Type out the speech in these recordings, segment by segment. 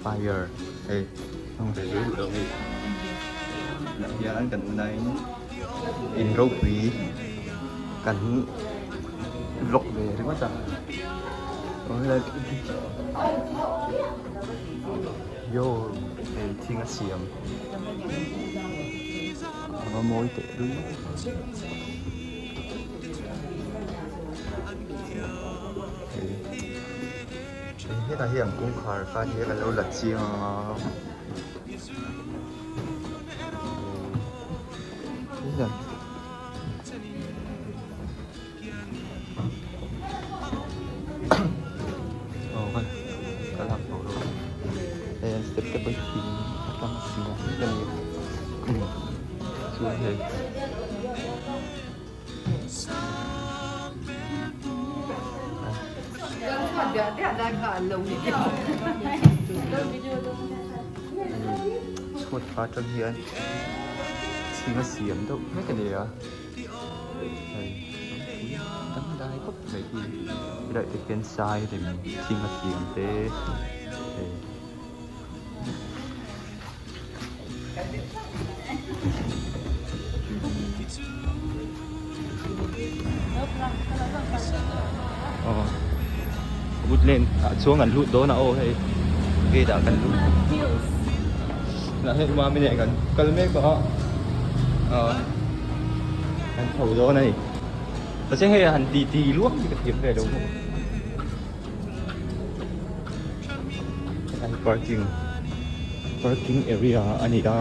Fire hei hmang ve zel lo hei tah hian kan unain in ropui kan vlog ve ringawt a yo hei thing a siam a va mawi teh lul hei hetah hian kawngkhar kha hi ka lo la chiang a. Aw ka ka lak tawh lo hei an step te pawh hi thing atang a siam vek a ni chuan hei chhuat kha atang hian thing a siam deuh vek a ni a. Hei lampuii dangdai khawp mai hi helaiah te hian sai rem thing a siam te hei aw woodland ah chuan kan lut dawn a aw hei gate ah kan lut hei mami nen kan kal mek a aw. Kan chho dawn a ni. Mahse hei han ti ti luam hi ka thiam ve lo bawk. Helai parking parking area a ni a.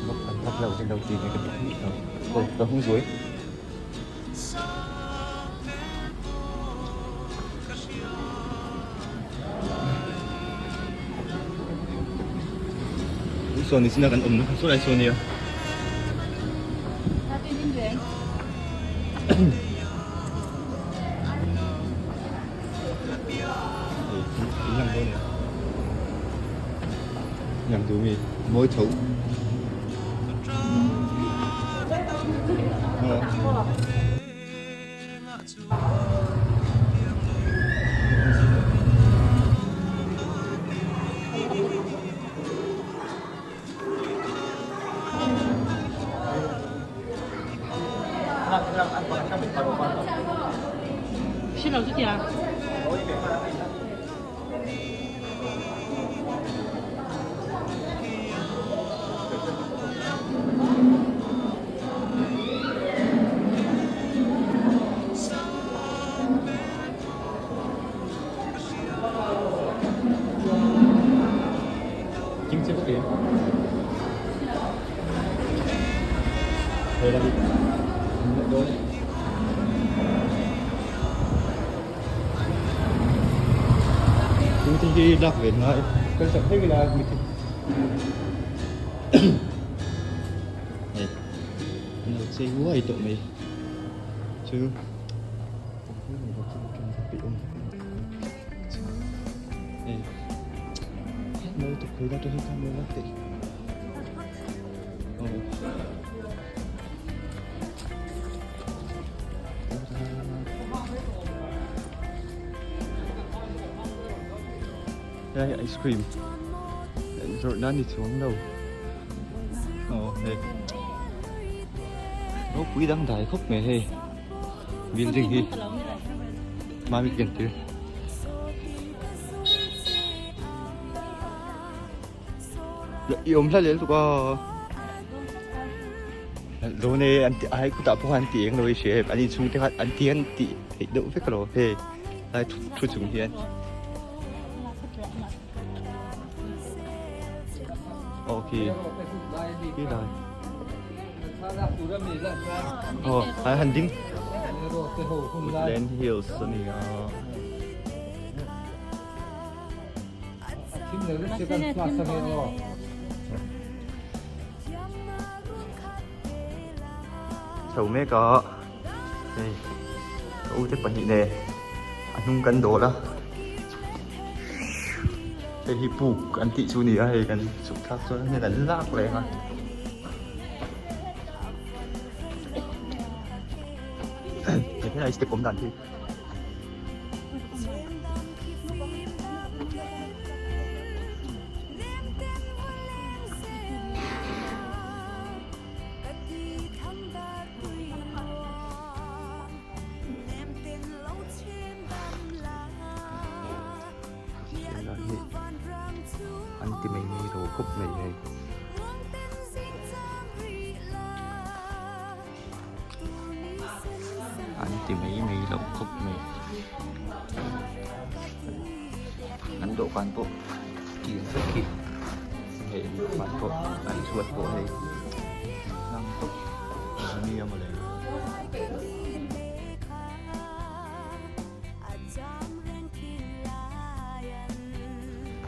Vak an vak lo hi lo ti nge ka ti thei lo. Aw ka hung zuai. Sawn ni sin a kan awmna kha saw lai saw nia. In lang dawn em? Lang duh mi mawi tho. Chu te hi lak ve ngai kal chak phei ila mi te hei an lo chei uai tawh mai chu hei mawi tak pui la te hi kha mawi lak teh aw. Helai hi ice cream zawrh nan ni chuang lo aw hei ropui dangdai khawp mai hei building hi mami ken tir. I awm hla lel tuk a. Dawn e an ti ai khutah pawh an ti eng lo i hria em an inchhung te khan an ti an tih theih deuh vek alo hei lai thu thu chung hian. Aw khi khi lai. Aw ai han ding. Woodland Hills a ni a. Chho mek a hei ka u te pahnih nen a hnung kan dawl a hei hi puk an tih chu a ni a hei kan chhuk thlak chuan a hnen an lak reng a. Helai step awm dan hi. An ti mai mai lo khawp mai hei. An ti mai mai lo khawp mai. An dawhkan pawh kil vek hi hei an dawhkan pawh an chhuat pawh hei hlang tawp nia mawle.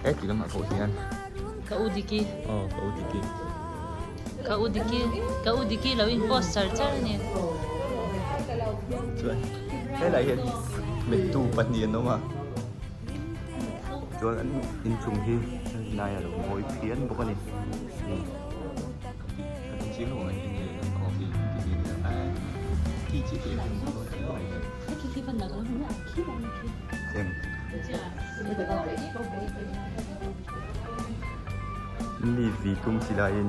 He ti lamah pawh hian Ka u Diki. Aw ka u Diki. Ka u Diki ka u Diki lo in post char char a ni. Chuan helai hian mettu pahnih an awm a chuan an inchung hi hnai a lo mawi phian bawk a ni. Mi vi tum si laiin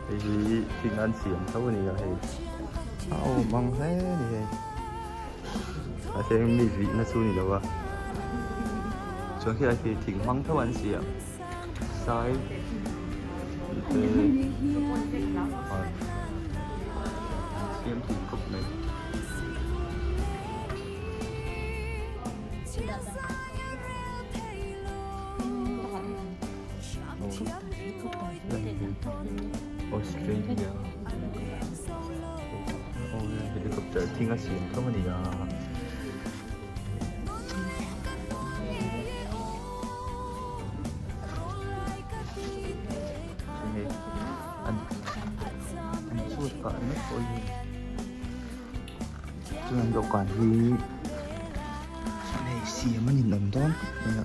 hei hi thing an siam tho a ni a hei a awm ang hle a ni hei mahse mi vihna chu a ni lo a chuan khilai khi thing hmang tho an siam. Sai te siam thei khawp mai. Australia helicopter thing a siam tho a ni a. An an chhut pah ringawt pawh hi chuan dawhkan hi hei siam a ninawm dawn khawp mai a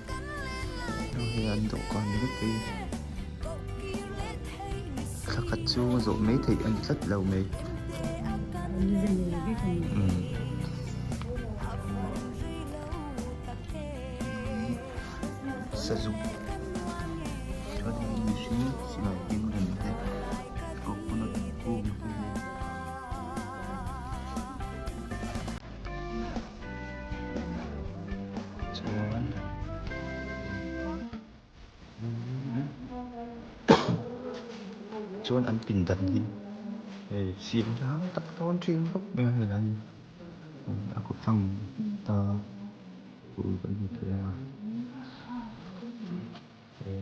hei an dawhkan ringawt hi thla khat chhung a zawh mai theih a ni tlat lo mai. Sazuk chuan hei mihring silai ding reng te coconut kung te hi chuan chuan an pindan hi hei siam hlang tak dawn thin khawp mai a helai hi a kawt tlang ta. Pool kan hmu thei a he.